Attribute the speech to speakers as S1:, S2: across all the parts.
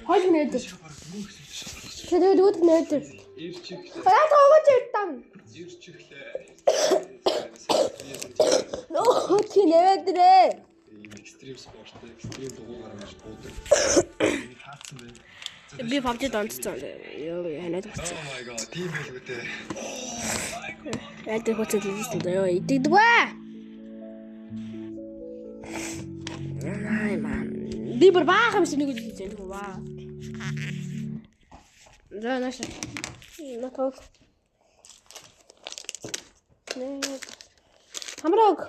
S1: Хоол нээдэг. Тэгээд үүд нээдэг.
S2: Ирчихлээ.
S1: Яа тоогооч иртам.
S2: Ирчихлээ.
S1: Нөө чи нээдрээ.
S2: Ийм экстрим спорт, экстрим дугуйгаар ингэж буудаг. Энийг хаацсан бэ?
S1: Би PUBG донцсон. Йоо ханаад болсон.
S2: Oh my god, тийм байлгүй дээ.
S1: Яа тэр хуцад лээс дээ. Йоо идэгдвэ. Най маа. Би бүр баахан юм нэг үгүй зэн ваа. За нааш. Натог. Нэ. Хамраг.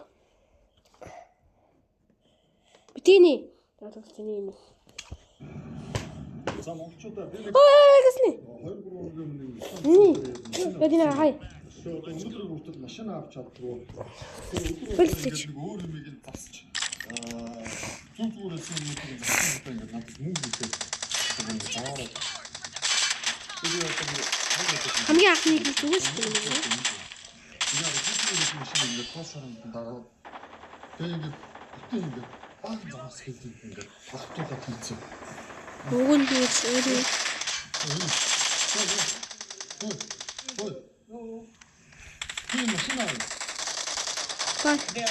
S1: Битини. За тогтны юм.
S3: За монголчуудаа би нэг
S1: Ой гэсний.
S3: 2 3 өдрийн өмнө
S1: Ни. Битини хай.
S3: нэг өнөөдөр хүртэл машин авч чаддгүй. Тэр өдөр
S1: Бэлтгэж.
S3: нэг өөр юмыг нь засч аа зүг зүгээрээс юм нэг зассан одоо ингээд надад мөнгө үлдээд одоо ингээд даваараа. Тэр одоо нэг
S1: Хамгийн анхны нэг зүгээр шүү дээ.
S3: Яг зүг зүгээрээс машин ингээд тоос шоронд дагаад тэгээ ингээд бүтэн ингээд баг замаас хэлдэг ингээд тогтоолоод хийцэн.
S1: Уг нь тэгж өөрөө
S3: Хөөе. Хөөе. Би машин авах.
S1: ба
S3: Би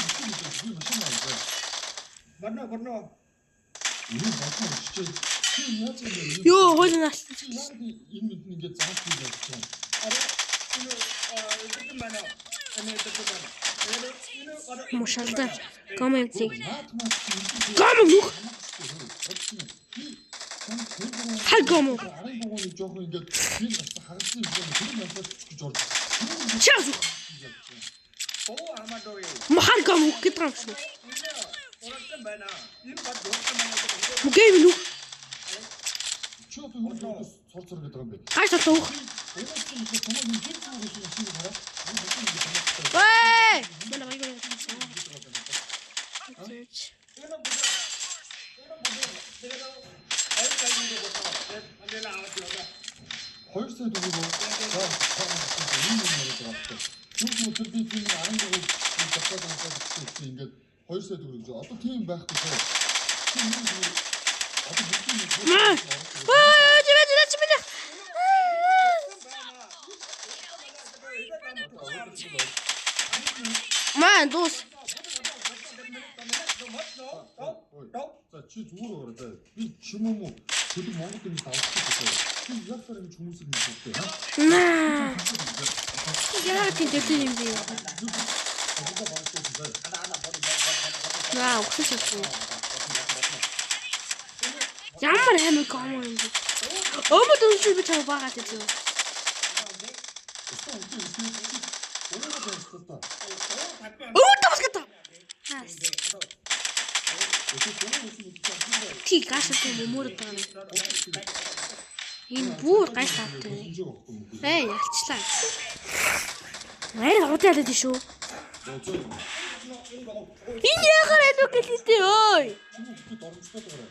S3: машин авах.
S4: Барно барно.
S3: Энэ бодлоо өччээ. Чи яаж юм бэ?
S1: Йоо хоол нас.
S3: Чи яг энэ мэд ингээд заах гэж бодож байна.
S4: Аре энэ эдгээр байна. Энэ эдгээр байна. Энэ энэ барно.
S1: Мушалда. Комментиг.
S3: Наад маа чи
S1: Гомо нүх. Хар гомо.
S3: Арын дугуйны жоохон ингээд би гарсан хагалзсан юм шиг тэр надад гэж орж.
S1: Чаас.
S4: Оо амадоо.
S1: Мухар гомо гэдэг юм шүү.
S4: Энэ урагсан байна. Энэ бод дурсан байна.
S1: Мгэй нүх.
S3: Чи одоо юу цор цор гэдэг юм бэ?
S1: Гаш толох.
S3: Өнөөдөр чи чамайг юм зүг зүг гэсэн машин хараад энэ бүхэн ингээд хамаатай.
S1: Ой! Манай баяг.
S4: Энэ бүдэ. Энэ бүдэ. Тэгээд ай кайгуу босон. Андела аваад яваа.
S3: 2 сая төгрөг. За энэ юм яриад байгаа байхгүй. Зүг зүг тэр би тийм 10 төгрөг дотоод хасаад гэсэн ингээд 2 сая төгрөг гэж. Одоо тийм байхгүй шүү. Чи юм зүгээр одоо бүгд юм.
S1: Ой, чи чи чи чи. Ман дус.
S3: За чи зүгээр өгөөрэй заа. Би ч юм уу төлөв Монгол юм давчих гэсэн. Чи яг сар ингэж хүмүүсийг мэддэг хаа?
S1: Наа. Яа тийм дэлгэн юм бэ? Наа, өгсөн шатсан. Ямар амар гомо юм бэ? Өмд өмшил би чам баагаад идэв. Өмд өмсгöt. Хаас. Ти гашаад юм өмөрөд байгаа юм. Энэ бүр гайх тавтай. Эй, ялчлаа. Арай удаа ялаад шүү. Энэ яхаар алуу гэлээ ой.
S3: Чи бүгд оромжтой байгаа.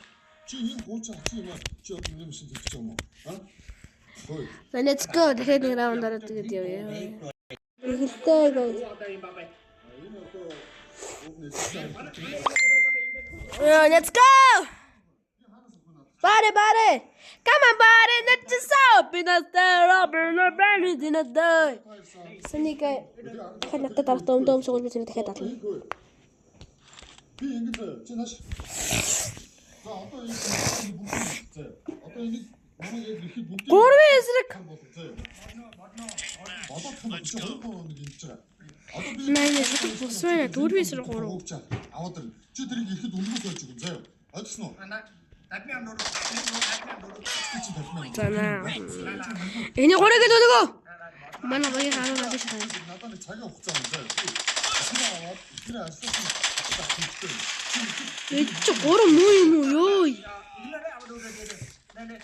S3: Чи энэ хуучин хацсан юм аа. Чи одоо юм шин зэгч юм уу? А? Хөөе.
S1: За let's go. Дахиад нэг раунд ороод тэгээд явъя. Эхэлтэй guys.
S3: Энэ одоо уг нэлээд
S1: Yeah, let's go. Body body. Come on body, let's just open up the rubber the brand in the day. Сэнийг дахиад надад дарах өмдөө өмсгөл би зэрэг дахиад ална.
S3: Би ингэж заяа. Чи нааш. За одоо энэ бүгд заяа. Одоо энийг намайг яг ихэд бүгд
S1: Гурван эсрэг.
S3: заяа. Болоод юм чи 2 3 нэг ингэж байгаа. Одоо би
S1: Манай шудаг бус байна. Дөрвөн эсрэг гурав.
S3: Аваад ир. Чи тэрийг ихэд өнгөс байж өгөн заяа. Ойлгосноо?
S4: Ана татны амдуу. Татны амдуу.
S3: Чи тавьмаа.
S1: За наа. Эний гурыг л өгөө. Манай багийн харуу надад шахаа.
S3: Надад нэг цагийн хугацаа юм заяа. Тэр аваад тэр ажилласан хэрэгтэй.
S1: Эд чи гурван муу юм уу ёо?
S4: Илэрээ амдуу дээ. Нэ нэ.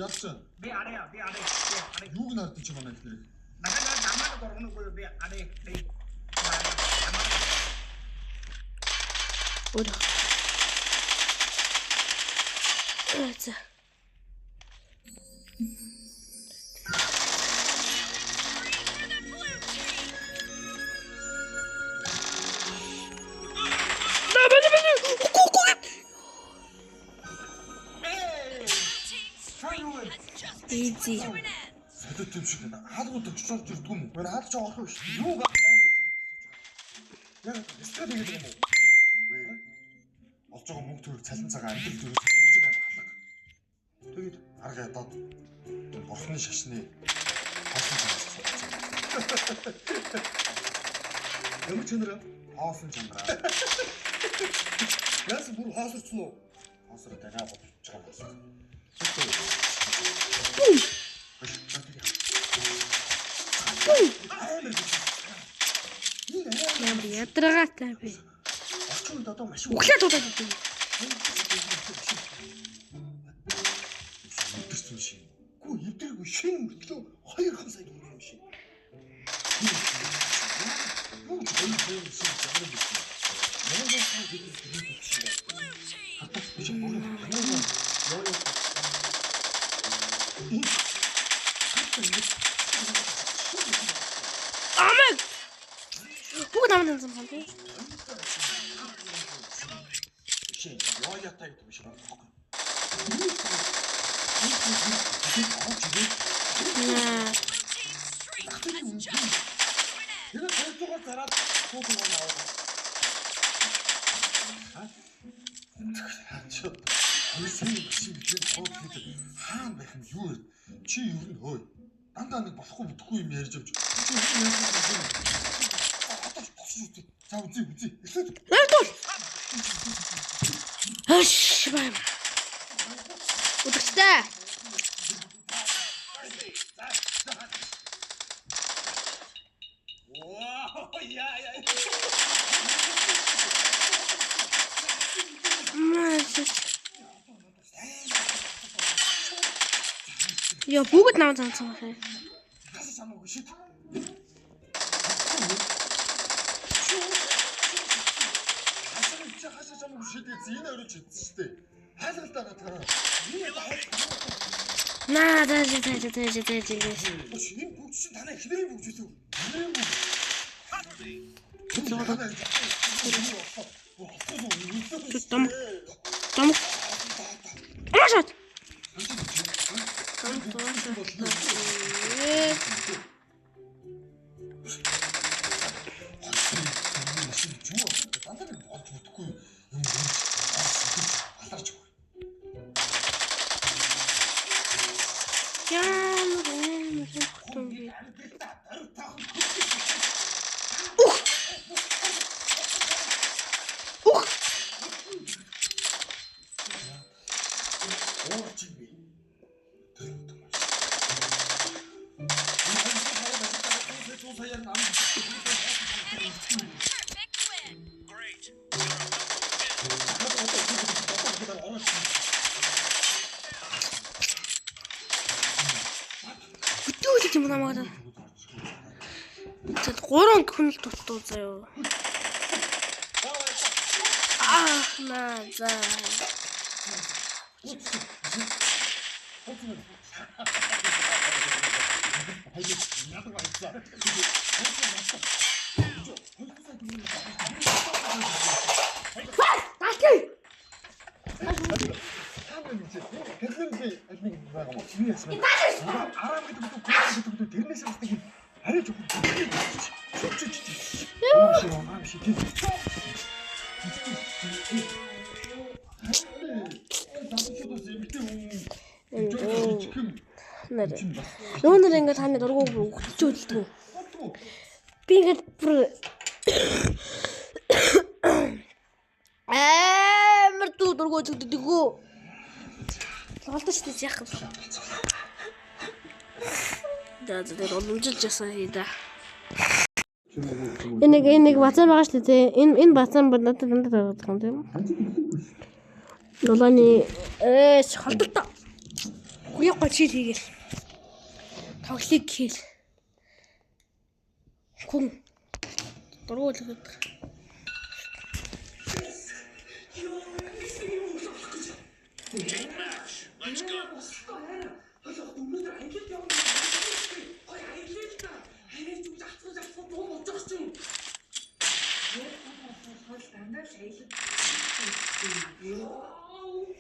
S3: Яг чи
S4: Би арай би арай. Би арай.
S3: юуг нь хардчих чи манай ихнэрийг.
S4: Нагана намаа доргоно би арай. Би.
S1: Өөр. За. Easy.
S3: Солиот юм шиг хаалгууд очиж орж ирдэг юм уу?
S4: Мэн хаалж орох шүү дээ. Юу гах 8 гэж. Яг эсрэг тэгээд юм уу?
S3: Үгүй. Олж байгаа мөнгө төгрөг цалин цагаан амьдрал төрөөс хийж байгаа юм алга.
S4: Тэгээд
S3: Арга ядаад бурхны шашны хоосон чанар.
S4: ямар чанар?
S3: Хоосон чанараа.
S4: Яасан бүр хоосорцсон уу?
S3: Хоосроо тагаа бодож байгаа юм алга.
S1: Ямар ядаргаатай бэ?
S4: Орчин үед одоо машин
S1: Үхлээ дуудаад байна.
S3: Өдөрсөн шин.
S4: Гүү эвдрээгүй шин мөртлөө 2 сая төгрөг юм шиг.
S3: Юу ч хоёр сая шин ямар юм бэ? Монгол сая гэдэг юм биш юм. Хатас биш бүр юм.
S4: Йоо ёо.
S1: Амаг. Бүгд намайг таньсан байна тий.
S3: Шин ёо ятай гэдэг биш юм байна. Тэгээд орж ирээд
S1: Наа.
S4: Тэгээд 200-аар зараад 100 төгрөг аваад.
S3: Хаач. 2 сая машин гэдэг хоо гэдэг хаана байх юм юу вэ? Чи ер нь хөөе. Дандаа нэг болохгүй бүтэхгүй юм ярьж авч. Чи ер нь яаж юм бэ? Одоо тосч үзье. За үзье үзье. Эхлээд
S1: Нэрдүүл. Аш бай. Удагчтай.
S4: Вау, яа яа.
S1: Маш. Яа бүгд намайг таньсан байна.
S4: Хасаа самаагүй шит.
S3: хасаа чи хасаа самаагүй шидээ энэ өрөөч шидсэн шүү дээ. Хайлгалтаа гадгараа.
S1: Наа за за за за за за за.
S4: Энэ бүгд чинь танай эхнэрийн бүгд үү?
S1: Дом. Дом. Амашат.
S3: Машин юу дандаа нэг болж бүтэхгүй юм ярьж аларч өгье.
S1: Ямар амар хөтөн би. Ух.
S3: Уурч юм бэ. Тэр юм маш.
S5: Perfect win.
S6: Great.
S1: Хөтөөлж юм намайг. За гурван хүн л дутуу заяа. Ах наа за. Ташки.
S3: Тэр би аль нэг байгаа юм уу?
S4: Би яасан бэ? Арам гэдэг үг гэдэг үг тэрнээс бас нэг юм арай жоохон чүч чүч чүч. Аа шиг аа шиг тийм.
S3: Залуучуудаас эмэгтэй хүн
S1: Нэр. Нүүнэр ингээд таны дургуй бүр өгчүүлдэг. Би ингээд бүр амар дүү дургуй өгдөг үү. Лолдож шүү дээ яах вэ? За за тэр уламжилж ясан хий да. Энэ нэг бацаан байгаа шүү дээ. Энэ бацаан бол надад дандаа байгаа юм тийм үү? Нулааны ээш холдолтой. Үгүй чил хийгээл. Тоглыг хийл. Хүн дургуй л өгöd.
S6: Match. Let's go.
S4: Өнөөдөр аялалд явна. Гой аялал л да. Харин зүг затгаж затгаж дуу болж байгаа чинь.
S7: Хол дандаа л аялал.
S4: Йоо,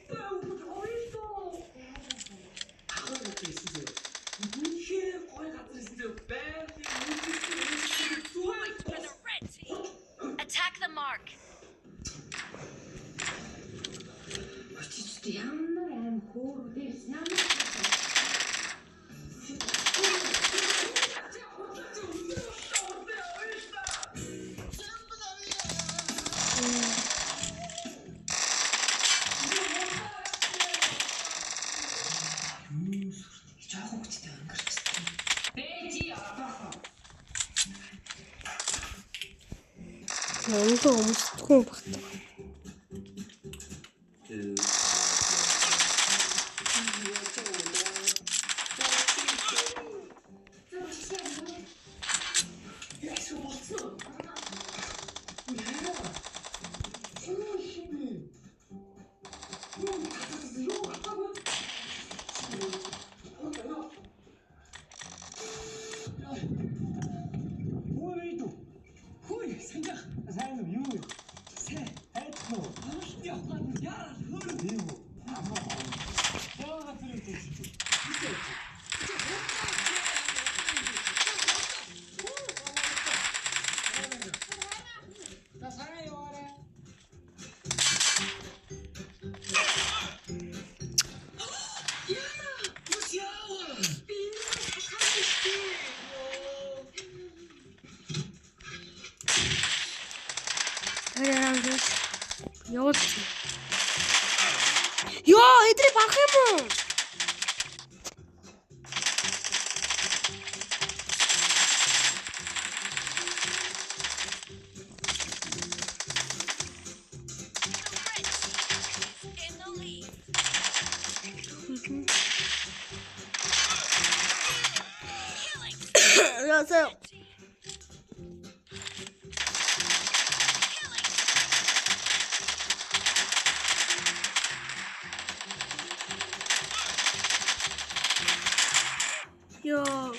S4: үгүй хоёлоо.
S5: Ямар аим хөөр дээрс ямар жоохон хүчтэй өнгөрчихсөн. Бэжи одоохоо.
S1: Намд өмсдгүй багтав. Йоо, эдрийг барах юм уу? Яа. Йоо.